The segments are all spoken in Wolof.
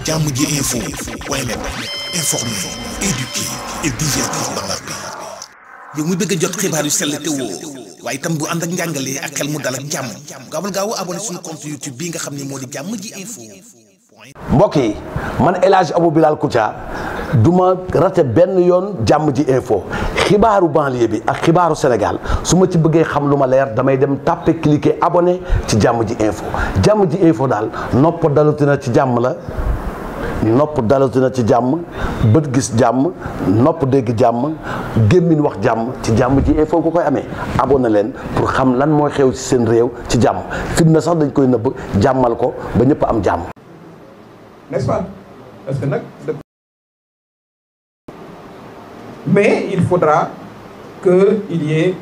Jammji info point net informer, éduquer et divertir dans la paix. yow mu bëgg a jot xibaar yu sell te woo waaye itam bu ànd ak njàngalee ak xel mu dal ak jàmm gaawal gaaw abonné suñu compte YouTube bi nga xam ne moo di Jammji info. mbokk yi man El Hadj Abou Bilal Koutia du ma rate benn yoon Jammji info xibaaru banlieue bi ak xibaaru Sénégal su ma ci bëggee xam lu ma leer damay dem tàppe cliquer abonné ci Jammji info. Jammji info daal nopp dalutina ci jàmm la. nopp dalatina ci jàmm bët gis jàmm nopp dégg jàmm gémmiñ wax jàmm ci Jammji info nga koy amee abonné leen pour xam lan mooy xew ci seen réew ci jàmm fitna sax dañ koy nëbb jàmmal ko ba ñëpp am jàmm. N'est-ce pas? Parce que mais il faudra qu'il y ait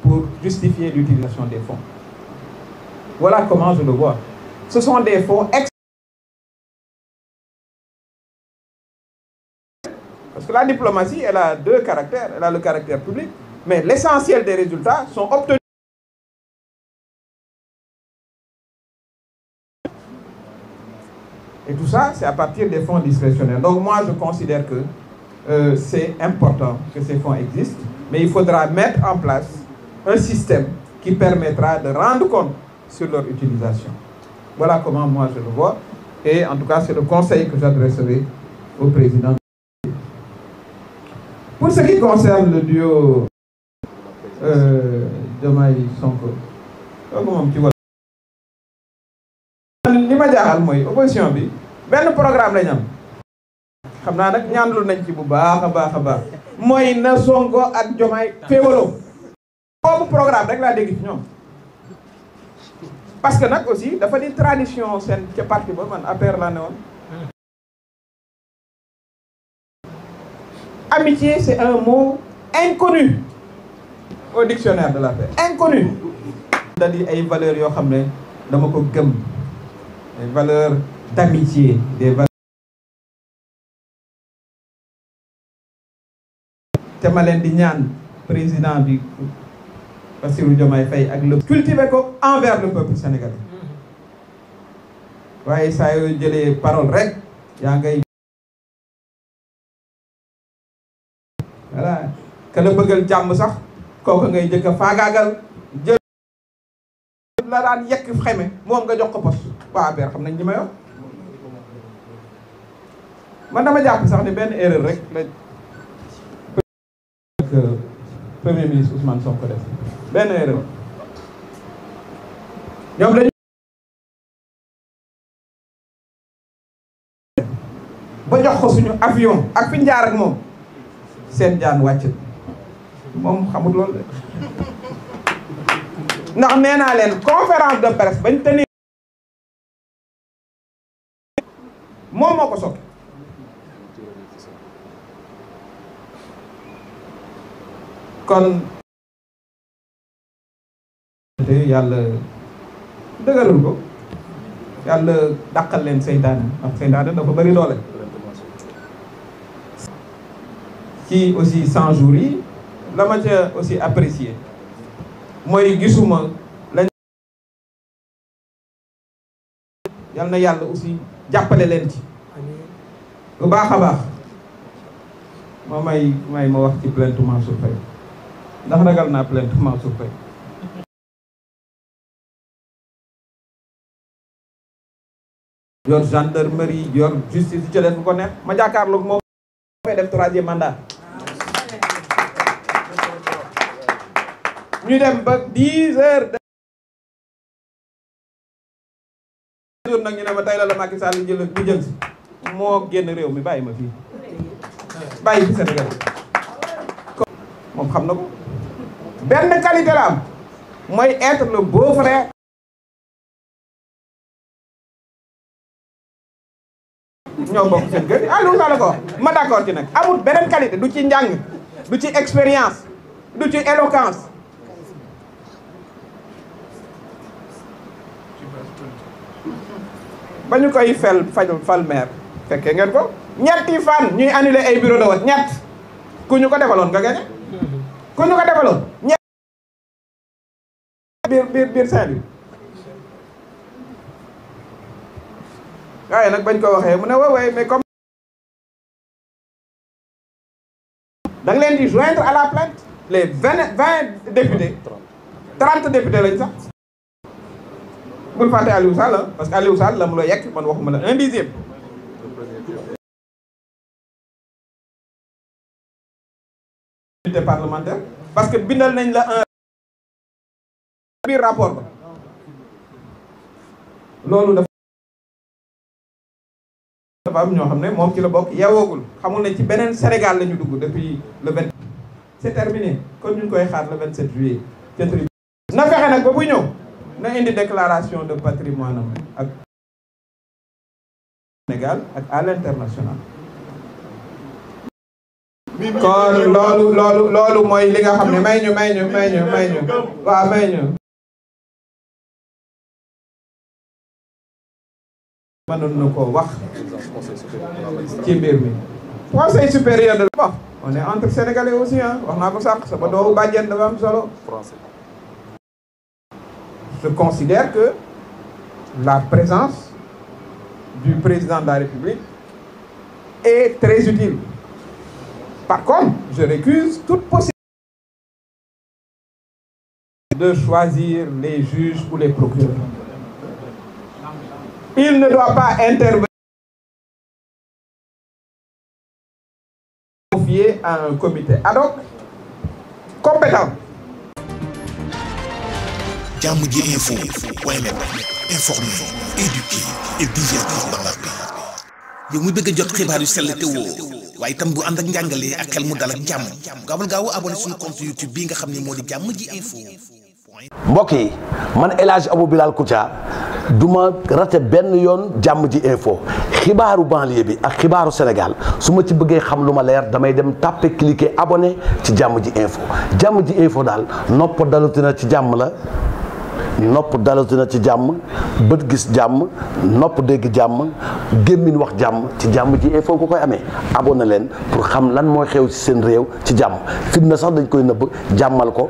pour justifier l'utilisation des fonds. Voilà comment je le vois. Ce sont des fonds parce que la diplomatie, elle a deux caractères. Elle a le caractère public, mais l'essentiel des résultats sont obtenus. Et tout ça, c'est à partir des fonds discrétionnaires. Donc moi, je considère que c'est important que ces fonds existent, mais il faudra mettre en place un système qui permettra de rendre compte sur leur utilisation. Voilà comment moi je le vois. Et en tout cas, c'est le conseil que j'adresserai au président. Pour ce qui concerne le duo Diomaye Sonko, li ma jaaxal mooy opposition bi benn programme lañ am xam naa nag ñaanlu nañ ci bu baax a baax mooy na Sonko ak Diomaye féewaloo boobu programme rek laa dégg ci ñoom parce que nag aussi dafa di tradition seen ca parti ba man APR laa ne woon. Amitié, c'est un mot inconnu au dictionnaire de la paix. Inconnu. C'est-à-dire ay valeurs yoo xam ne dama ko gëm des valeurs d'amitié, des valeurs. te ma leen di ñaan président bi Bassirou Diomaye Faye ak le cultiver ko envers le peuple sénégalais waaye saa yoo jëlee parole rek yaa ngay. voilà que la bëggal jàmm sax kooku ngay jëkk a faagaagal jël la daan yekk xeme moom nga jox ko poste waa APR xam nañ ñi ma yor man dama jàpp sax ne benn erreur rek la premier ministre Ousmane Sonko def benn erreur ñoom dañu ba jox ko suñu avion ak fi njaar ak moom seen jaan wàcc moom xamul loolu de ndax nee naa leen conférence de presse bañ tenir moom moo ko sokk kon te yàlla dëgëral ko yàlla dàqal leen seytaane ndax seytaane dafa bëri doole ci aussi 100 jours yi la ma ca aussi apprécié mooy gisuma lañ yal na yàlla aussi jàppale leen ci bu baax a baax ma may ma wax ci plainte Mansour Faye ndax ragal naa plainte Mansour Faye yor gendarmerie yor justice ci def bu ko neex ma jàkkaarloog moom fay def 3e mandat ñu dem ba 10 heures de nag ñu ne ma tey la Macky Sall jël si moo génn réew mi bàyyi ma fii bàyyi fi Sénégal moom xam na ko benn qualité la am mooy être le beau-frère ñoo bokk seen kër Aliou Sall ko ma d'accord ci nag amul beneen qualité du ci njàng du ci expérience du ci éloquence ba ñu koy fal maire fekkee ngeen ko ñetti fan ñuy annuler ay bureau de vote ñett ku ñu ko defaloon nga gañe ku ñu ko defaloon ñett biir Saint-Louis gars yi nag bañ ko waxee mu ne ouais mais comme da nga leen di joindre à la plainte les 20 députés 30 députés lañ sax bul fàtte Aliou Sall parce que Aliou Sall la mu la yekk man waxuma la 1/10 parlementaire parce que bindal nañ la un biir rapport ba loolu dafa am ñoo xam ne moom ci la bokk yeewoogul xamul ne ci beneen Sénégal la ñu dugg depuis le 20 c'est terminé kon ñu koy xaar le 27 juillet na fexe nag ba buy ñëw na indi déclaration de patrimoine am ak Sénégal ak à l'international kon loolu mooy li nga xam ne may ñu waaw may ñu mënoon na ko wax ci mbir mi conseil supérieur de bon on est entre sénégalais aussi wax naa ko sànq sama doomu bàjjen dafa am solo je considère que la présence du président de la République est très utile. Par contre, je récuse toute possibilité de choisir les juges ou les procureurs. Il ne doit pas intervenir confié à un comité ad hoc compétent. Jamoji Info, informer, éduquer et divertir dans la paix. yow mu bëgg a jot xibaar yu sell te woo waaye itam bu ànd ak njàngalee ak xel mu dal ak jàmm gaawal gaaw abonné suñu compte YouTube bii nga xam ne moo di Jamoji Info. mbokk yi man El Hadj Abou Bilal Koutia du ma rate benn yoon Jamoji Info xibaaru banlieue bi ak xibaaru Sénégal su ma ci bëggee xam lu ma leer damay dem tàppe cliquer abonné ci Jamoji Info Jamoji Info daal nopp dalutina ci jàmm la. nopp dalatina ci jàmm bët gis jàmm nopp dégg jàmm gémmiñ wax jàmm ci Jamoji Info nga koy amee abonné leen pour xam lan mooy xew ci seen réew ci jàmm fitna sax dañ koy nëbb jàmmal ko